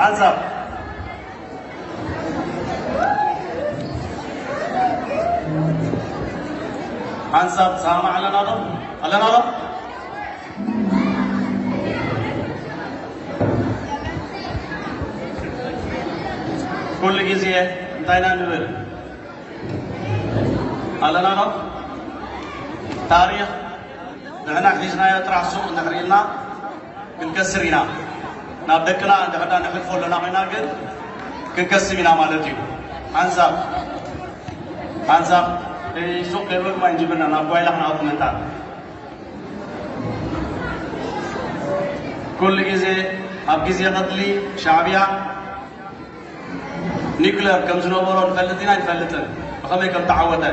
ሓንሳብ ሓንሳብ ሰማዕ ኣለና ዶ? ኣለና ዶ? ኩሉ ግዜ እንታይ ኢና ንብል? ኣለና ዶ? ታሪኽ ንሕና ሒዝናዮ ጥራሕ ሱቕ እንድሕር ኢልና ክንከስር ኢና። ናብ ደቅና እንድሕር ነሕልፎ ኣለና ኮይና ግን ክንከስብ ኢና ማለት እዩ። ሓንሳብ ሓንሳብ ሱቕ ከይበልኩማ እንጅብርና ናብ ጓይላ ክንኣቱ ምእንታን። ኩሉ ግዜ ኣብ ግዜ ቀትሊ ሻዕብያ ኒኩለር ከም ዝነበሮ ንፈልጥ ኢና ኣይንፈልጥን? ብኸመይ ከም ተዓወተ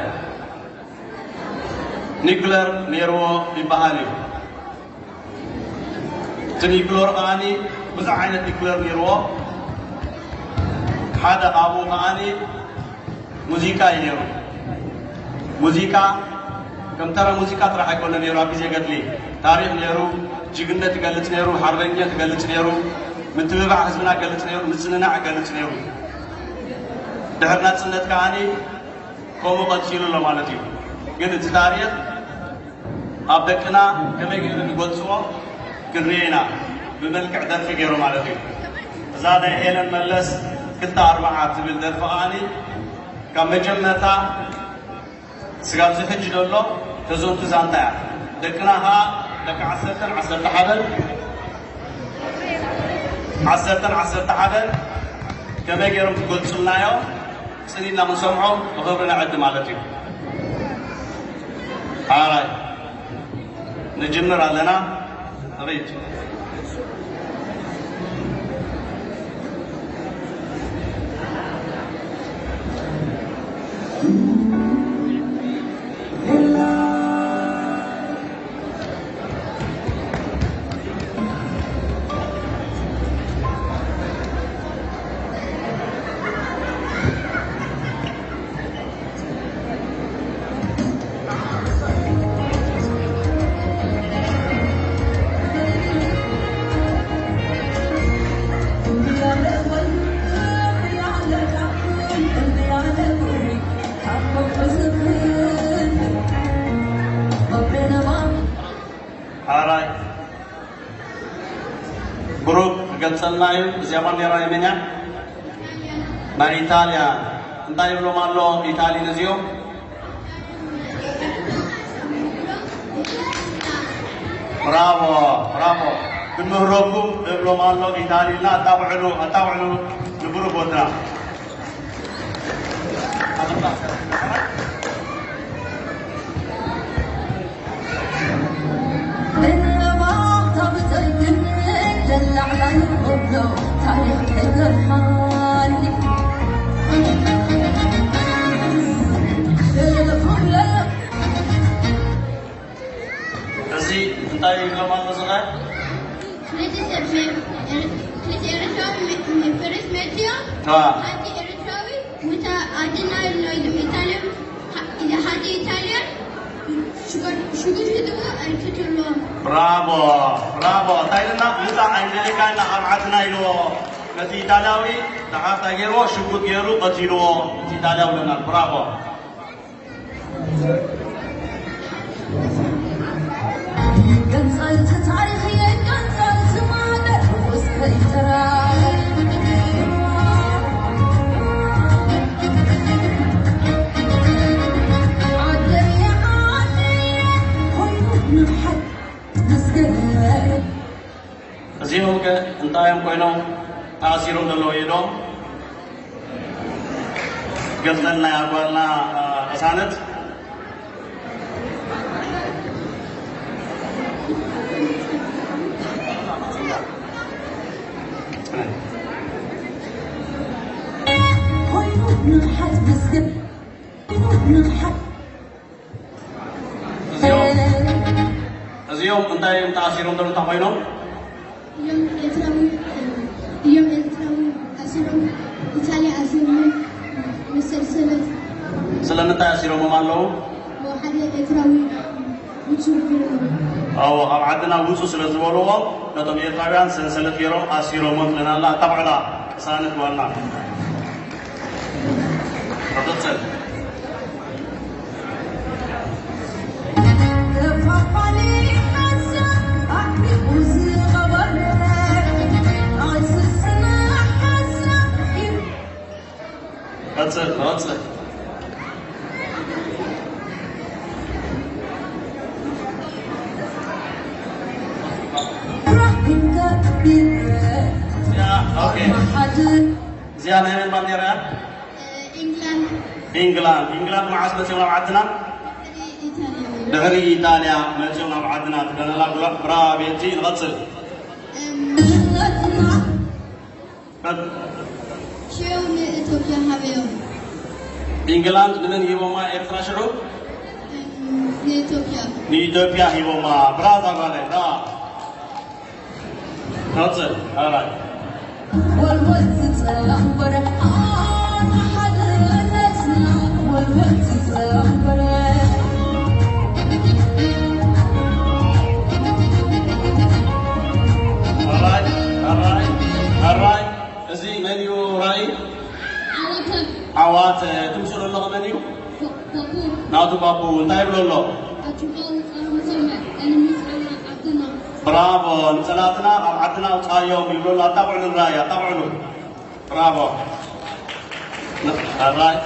ኒኩለር ነይርዎ ይበሃል እዩ። እቲ ኒኩለር ከዓኒ ብዙሕ ዓይነት ኒኩለር ነይርዎ። ሓደ ካብኡ ከዓኒ ሙዚቃ እዩ ነይሩ። ሙዚቃ ከም ተራ ሙዚቃ ጥራሕ ኣይኮነ ነይሩ። ኣብ ግዜ ገድሊ ታሪኽ ነይሩ፣ ጅግነት ይገልጽ ነይሩ፣ ሓርበኛ ይገልጽ ነይሩ፣ ምትብባዕ ህዝብና ይገልጽ ነይሩ፣ ምጽንናዕ ይገልጽ ነይሩ። ድሕሪ ናጽነት ከዓኒ ከምኡ ቀጺሉ ኣሎ ማለት እዩ። ግን እቲ ታሪኽ ኣብ ደቅና ከመይ ገይሩ ንገልጽዎ ክንርኢ ኢና፣ ብመልክዕ ደርፊ ገይሩ ማለት እዩ። እዛ ናይ ሄለን መለስ ክልተ ኣርብዓ ትብል ደርፊ ከዓኒ ካብ መጀመርታ ስጋብ እዚ ሕጂ ዘሎ ተዘንቱ ዛንታ እያ። ደቅና ኸዓ ደቂ ዓሰርተን ዓሰርተ ሓደን ዓሰርተን ዓሰርተ ሓደን ከመይ ገይሮም ክገልጹልና እዮም? ጽን ኢልና ክንሰምዖ ብኽብሪ ንዕድ ማለት እዩ። ሓራይ ንጅምር ኣለና። ሪድ ሓራይ ብሩክ ክገልጸልና እዩ። እዚኣ ባንዴራ ናይ መን እያ? ናይ ኢጣልያ። እንታይ ይብሎም ኣሎ ኢጣሊ ነዚኦም? ብራቮ፣ ብራቮ። ክምህረኩም እብሎም ኣሎ ኢጣሊ። እና ኣጣውዕሉ፣ ኣጣውዕሉ ንብሩክ ወድና። እዚ እንታይ ይብሎም ኣሎ ዝኸ? ክልተ ሰብ መ-፣ ክልተ ኤርትራዊ መ-፣ መ-፣ ፈረስ መትዮ፣ ኣዋ። ሓንቲ ኤርትራዊ ውታ ኣድና ኢልና ኢሎም ኢጣልያን፣ ሓ-፣ ሓንቲ ኢጣልያን ሽጉጥ፣ ሽጉጥ ሂብዎ ኣይክትብልዎም። ብራቮ፣ ብራቮ። እንታይ ኢልና? ምጻእ ኣይንደልየካ ኢና ካብ ዓድና ኢልዎ። ነቲ ኢጣልያዊ ደሓር እንታይ ገይርዎ? ሽጉጥ ገይሩ ቀቲልዎ። እቲ ኢጣልያዊ ለና። ብራቮ። ይገንጸል እቲ ታሪኽ፣ ይገንጸል እቲ ማንነት፣ ርሑስ ከይተራኸብ። ዓደየ፣ ዓደየ፣ ኮይኑ ንምሓር ምስገር። እዚኦም ከ እንታይ እዮም ኮይኖም ተኣሲሮም ዘለዉ እዮም ዶ? ገንዘል ናይ ኣጓልና፣ እ፣ ቅሳነት። ኮይኑ ንምሓር ምስገር። ኮይኑ ንምሓር እዚኦም፣ እዚኦም እንታይ እዮም ተኣሲሮም ዘለዉ? እንታይ ኮይኖም? እዮም ኤርትራዊ፣ እዮም ኤርትራዊ ኣሲሮም ኢጣልያ ኣሲሮም መሰል ሰለት። ስለምንታይ ኣሲሮሞም ኣለዉ? ሓደ ኤርትራዊ ውጹ ገይሮም። ኣዎ፣ ካብ ዓድና ውጹ ስለ ዝበልዎም ነቶም ኤርትራውያን ሰንሰለት ገይሮም ኣሲሮሞም ትለና ኣላ። ኣታ ባዕላ ሳነት ዋና። መቐጸል። ቀጽል፣ ቀጽል። ያ፣ ኦኬ። እዚኣ ናይ መን ባንዴራ እያ? ኢንግላንድ። ኢንግላንድ። ኢንግላንድ መዓስ መጺኦም ናብ ዓድና? ድሕሪ ኢጣልያ። ድሕሪ ኢጣልያ መጺኦም ናብ ዓድና። ትደነላ ብራ-፣ ብራ ቤቲ። ንቐጽል። እም፣ ሽዑ ንኢትዮጵያ ሃበዮም። ኢንግላንድ ንመን ሂቦማ ኤርትራ ሽዑ? እም፣ ንኢትዮጵያ። ንኢትዮጵያ ሂቦማ። ብራዛ ጓለይ፣ ብራ። ቀጽል። ኣራይ። ወልወል ትጸንበር፣ ኣነ ሓድነትና ወልወል ትጸንበር። ኣራይ፣ ኣራይ፣ ኣራይ። እዚ መን እዩ ራእይ? ዓወተ። ዓዋተ። ትምስሎ ኣለኹ መን እዩ? ባ-፣ ባቡ። ናቱ ባቡ እንታይ ይብሎ ኣሎ? ኣትባው ጻሩ ሰመ፣ እንምጻና ዓድና። ብራቮ፣ ንጸላእትና ካብ ዓድና ኣውጻዮም ይብሎ ኣሎ። ኣጣቕዑ ንራእይ፣ ኣጣቕዑ። ብራቮ። ራእይ።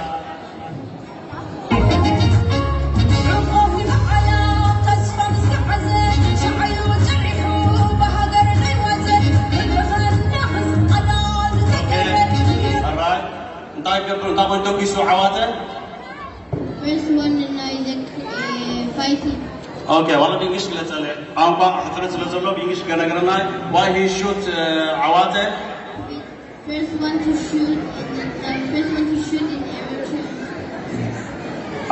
ራእይ። እንታይ ገብሩ፣ እንታይ ኮይኑ ተጒሱ ዓዋተ? First one ናይ ደቂ፣ እ፣ ፋይቲ። ኦኬ፣ ዋላ ብእንግሊሽ ግለጸለ። ቋንቋ ሕጽረት ስለ ዘሎ ብእንግሊሽ ገነግረና። Why he shoot፣ እ፣ ዓዋተ? First one to shoot in the, uh, first one to shoot in Eritrea.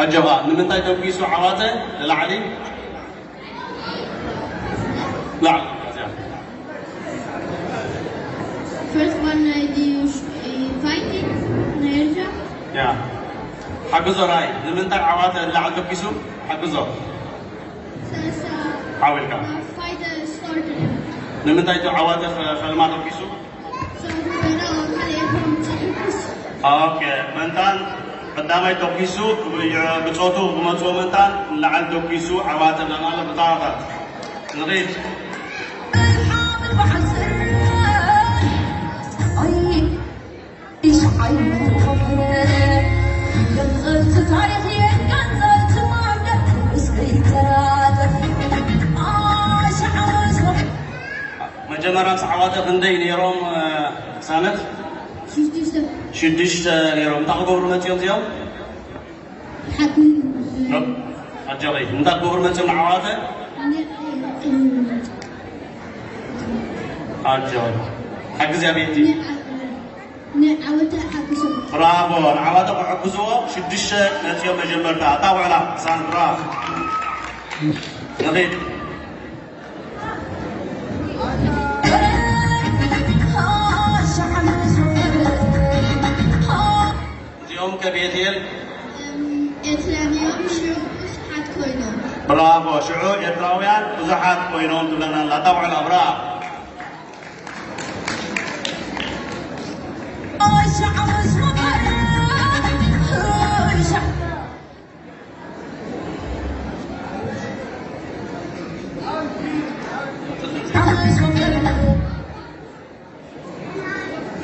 ኣጆኻ፣ ንምንታይ ተጒሱ ዓዋተ ንላዕሊ? ላዕሊ። First one, uh, do you sh-, uh, fighting in Eritrea? ያ። ሓግዞ ራእይ፣ ንምንታይ ዓዋተ ንላዕሊ ተጒሱ? ሓግዞ። Sasa, ሓው ኢልካ። Uh, fight, uh, started. ንምንታይ እቲ ዓዋተ ፈ-፣ ፈልማ ተጒሱ? ኦኬ፣ መንታን ቀዳማይ ተኩሱ ብጾቱ ብመጽኦ መንታን ንላዕሊ ተኩሱ ዓዋተ እናማለ ብታዋታት ንኺድ። መጀመርያ ምስ ዓዋተ ክንደይ ነይሮም፣ እ፣ ሳነት? ሽዱሽተ። ሽዱሽተ ነይሮም። እንታይ ክገብሩ መጺኦም እዚኦም? ሓቂ። ኖ። ኣጆኺ። እንታይ ክገብሩ መጺኦም ንዓዋተ? ነ-፣ እ፣ ኣጆኺ። ሓግዚ ኣቤቲ። ነ-፣ ንዓወተ ሓግዞም። ብራቮ፣ ንዓወተ ክሕግዝዎ ሽዱሽተ መጺኦም መጀመርታ። ኣጣውዕላ፣ ሳንድራ። ንኺድ። እዚኦም ከቤቴል። እም፣ ኤርትራውያን ሽዑ ብዙሓት ኮይኖም። ብራቮ፣ ሽዑ ኤርትራውያን ብዙሓት ኮይኖም ትብለና ኣላ። ኣጣውዕላ፣ ብራቮ።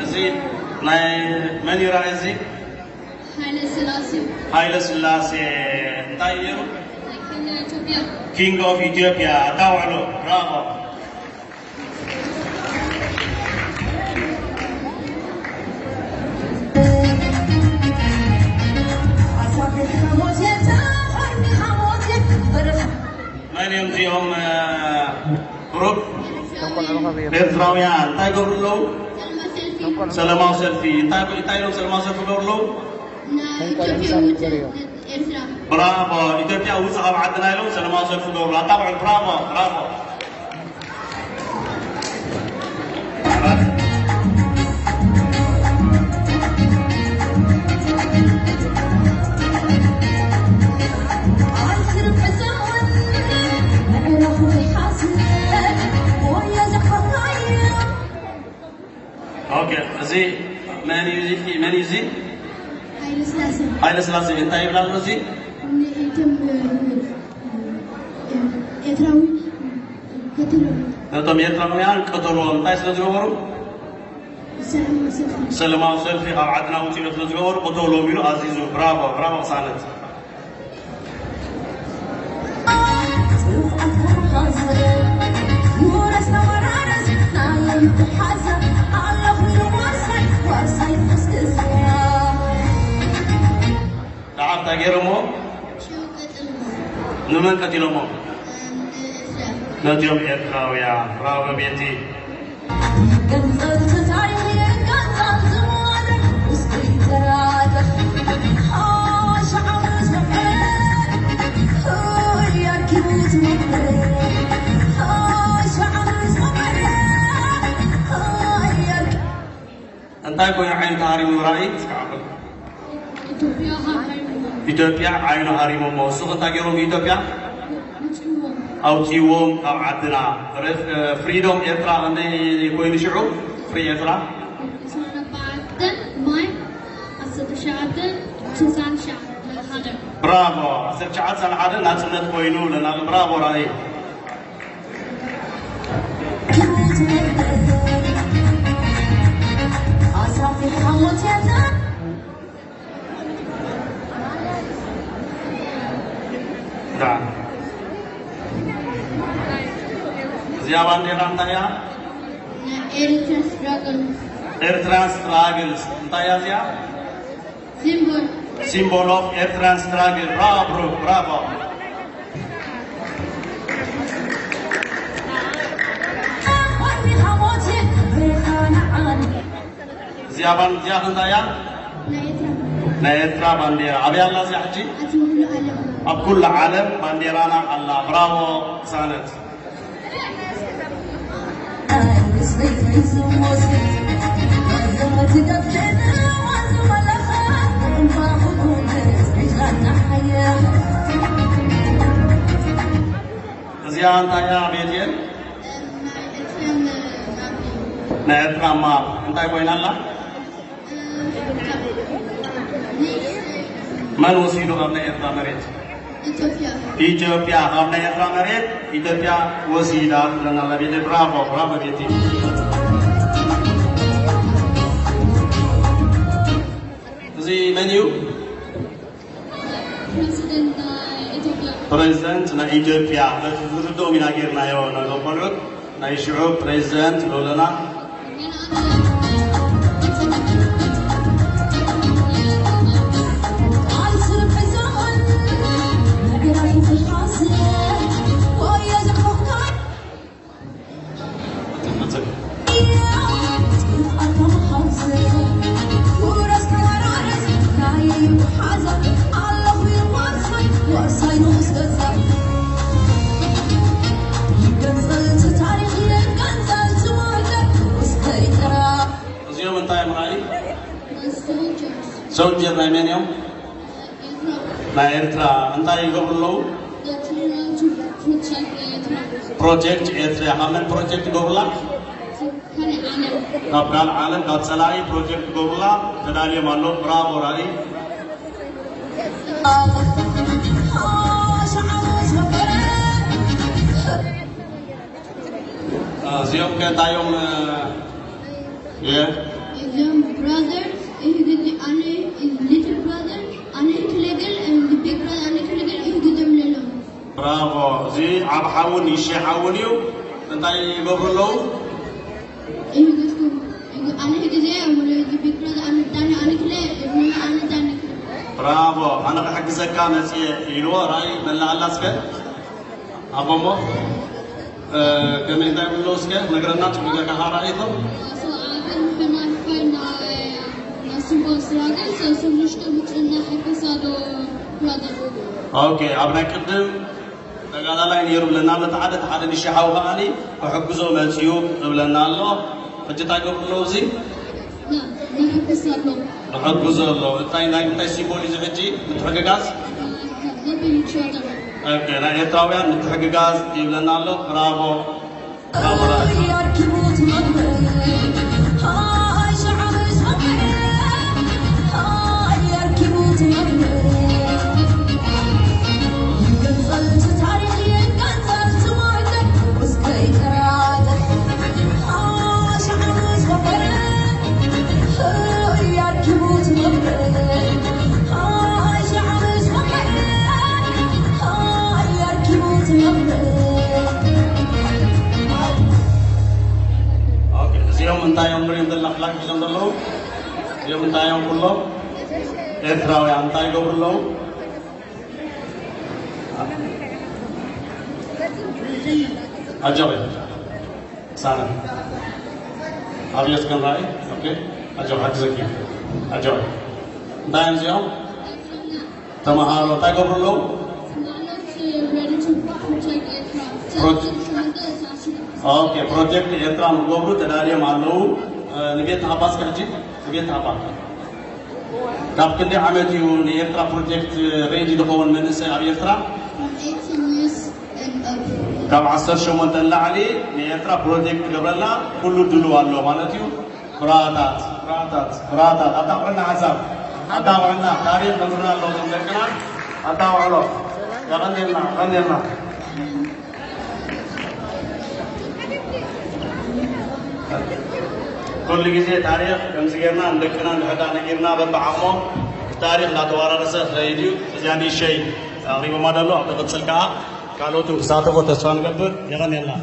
እዚ ናይ መን እዩ ራእይ እዚ? ሃይለ ስላሴ። ሃይለ ስላሴ እንታይ እዩ ነይሩ? ናይ ኪንግ ኦፍ ኢትዮጵያ። ኪንግ ኦፍ ኢትዮጵያ። ኣታውዕሎ። ብራቮ። መን እዮም እዚኦም? እ፣ ግሩፕ ኤርትራውያን እንታይ ይገብሩ ኣለዉ? ሰላማዊ ሰልፊ። እንታይ፣ እንታይ ኢሎም ሰላማዊ ሰልፊ ይገብሩ ኣለዉ? ናይ ኢትዮጵያ ውድብ ኤርትራ። ብራቮ። ኢትዮጵያ ውጽእ ካብ ዓድና ኢሎም ሰላማዊ ሰልፊ ይገብሩ። ኣጣቕዑ። ብራቮ፣ ብራቮ። ኦኬ፣ እዚ መን እዩ እዚ? ሃይለ ስላሴ ሃይለ ስላሴ እንታይ ይብል ኣሎ እዚ? ንእቶም ኤርትራዊ ቀትሎም ነቶም ኤርትራውያን ቅተልዎም። እንታይ ስለ ዝገበሩ? ሰላማዊ ሰልፊ ሰላማዊ ሰልፊ ካብ ዓድና ውፅኡ ስለ ዝገበሩ ቅተልዎም ኢሉ ኣዚዙ። ብራቮ ብራቮ ቅሳነት። ደሓር እንታይ ገይሮሞ? ሽው ቀትልሞ ንመን ቀቲሎሞ? ኤርትራ ነዚኦም ኤርትራውያን። ብራቮ ቤቲ። እንታይ ኮይኑ ዓይኑ ተሃሪሙ ራእይ እስካዕብል ኢትዮጵያ ሃሪሞ ኢትዮጵያ ዓይኑ ሃሪሞሞ። እሱ እንታይ ገይሮም ኢትዮጵያ ምፅዎም ኣውፅዎም ካብ ዓድና። ፍሪዶም ኤርትራ ክንደይ ኮይኑ ሽዑ? ፍሪ ኤርትራ ዕስራን ኣርባዕተን ማይ ዓሰርተ ትሽዓተ ስሳን ትሽዓተ ሓደ ብራቮ። ዓሰርተ ትሽዓተ ሳላ ሓደ ናፅነት ኮይኑ ለና። ብራቮ ራእይ። እዚኣ ባንዴራ እንታይ እያ? ኤርትራ ስትራግል ኤርትራ ስትራግልስ እንታይ እያ እዚኣ? ሲምቦል ሲምቦል ኦፍ ኤርትራን ስትራግል። ብራቮ ብሩክ ብራቮ። እዚኣ ባን እዚኣ እንታይ እያ? ናይ ኤርትራ ባንዴራ ኣበይ ኣላ እዚኣ ሕጂ? ኣብ ኩሉ ዓለም ባንዴራና ኣላ። ብራቮ ቅሳነት። እዚኣ እንታይ እያ ቤትኤል? ናይ ኤርትራ ማፕ እንታይ ኮይና ኣላ? መን ወሲዱ ካብ ናይ ኤርትራ መሬት? ኢትዮጵያ ካብ ናይ ኤርትራ መሬት ኢትዮጵያ ወሲዳ ትብለና ኣላ ቤቲ። ብራቮ ብራቮ ቤቲ። እዚ መን እዩ? ፕሬዚደንት ኢትዮጵያ ፕሬዚደንት ናይ ኢትዮጵያ በቲ ዝርድኦም ኢና ጌርናዮ ነዞም ቆልዑት። ናይ ሽዑ ፕሬዚደንት ንብለና። እዚኦም እንታይ እዮም ራእይ? ሶልጀር ናይ መን እዮም? ናይ ኤርትራ። እንታይ ይገብሩ ኣለዉ? ፕሮጀክት ኤርትራ። ካብ መን ፕሮጀክት ይገብሩላ? ካብ ካልእ ዓለም ካብ ጸላኢ ፕሮጀክት ይገብሩላ ተዳልዮም ኣለዉ። ብራቮ ራእይ። እዚኦም ከ እንታይ እዮም? የ እዞም ብራዘርስ እዩ ግዲ ኣነ ሊትል ብራዘር ኣነ ክለግል ቢግ ብራዘር ኣነ ክለግል እዩ ግዲ ምለሎም ብራቮ። እዚ ዓብ ሓውን ይሼ ሓውን እዩ። እንታይ ይገብሩ ኣለዉ? እዩ ግዲ ኣነ ግዜ ምለ ቢግ ብራዘር ኣነ ዳኒ ኣነ ክለ ምለ ኣነ ዳኒ ክለ ብራቮ። ኣነ ክሕግዘካ መፅየ ኢልዎ። ራእይ መላኣላ እስከ ኣቦሞ ከመይ እንታይ ብሎ እስከ ነግረና። ፅቡቅ ጌርካ ራእይቶ So I've been when I find my my simple struggle, so so much to much in the episode brother. ኦኬ። ኣብ ናይ ቅድም ተጋዳላይ ነይሩ ብለና ኣሎ። ሓደ ሓደ ንሽሓው ከዓኒ ክሕግዞ መፅዩ እብለና ኣሎ። ሕጂ እንታይ ገብሩ ኣለዉ? እዚ No, the episode. ክሕግዞ ኣሎ። እንታይ ናይ እንታይ ሲምቦል እዩ እዚ ሕጂ? ምትሕግጋዝ። Helping each other. ኦኬ፣ ናይ ኤርትራውያን ምትሕግጋዝ ይብለና ኣሎ። ብራቮ ብራቮ። እዮም እንታይ እዮም ኩሎም ኤርትራውያን እንታይ ይገብሩ ኣለዉ? ኣጆኺ ሳራ ኣብየት ክንራይ ኦኬ ኣጆኺ ሓግዘኪ ኣጆኺ እንታይ እዮም እዚኦም ተመሃሮ እንታይ ይገብሩ ኣለዉ? ኦኬ ፕሮጀክት ኤርትራ ንገብሩ ተዳልዮም ኣለዉ። ንቤት ተሓባስ ሕጂ ንቤት ተሓባ ካብ ክንደይ ዓመት እዩ ንኤርትራ ፕሮጀክት ሬዲ ዝኸውን መንእሰይ ኣብ ኤርትራ ካብ ዓሰርተ ሸሞንተ ንላዕሊ ንኤርትራ ፕሮጀክት ክገብረላ ኩሉ ድልው ኣሎ ማለት እዩ። ኩራታት ኩራታት ኩራታት ኣታውዕና ሓሳብ ኣታውዕና ታሪኽ ነምርና ኣለዉ ቶም ደቅና ኣታውዕሎ የቐንየልና የቐንየልና ኩሉ ግዜ ታሪኽ ከምዚ ጌርና ንደቅና ንሕዳ ነጊርና በብዓቕሞ ታሪኽ እናተወራረሰ ክኸይድ እዩ። እዚኣ ንእሸይ ኣቕሪቦማ ደሎ ኣብ ዝቕፅል ከዓ ካልኦቱ ክሳተፎ ተስፋ ንገብር። የቐንየልና።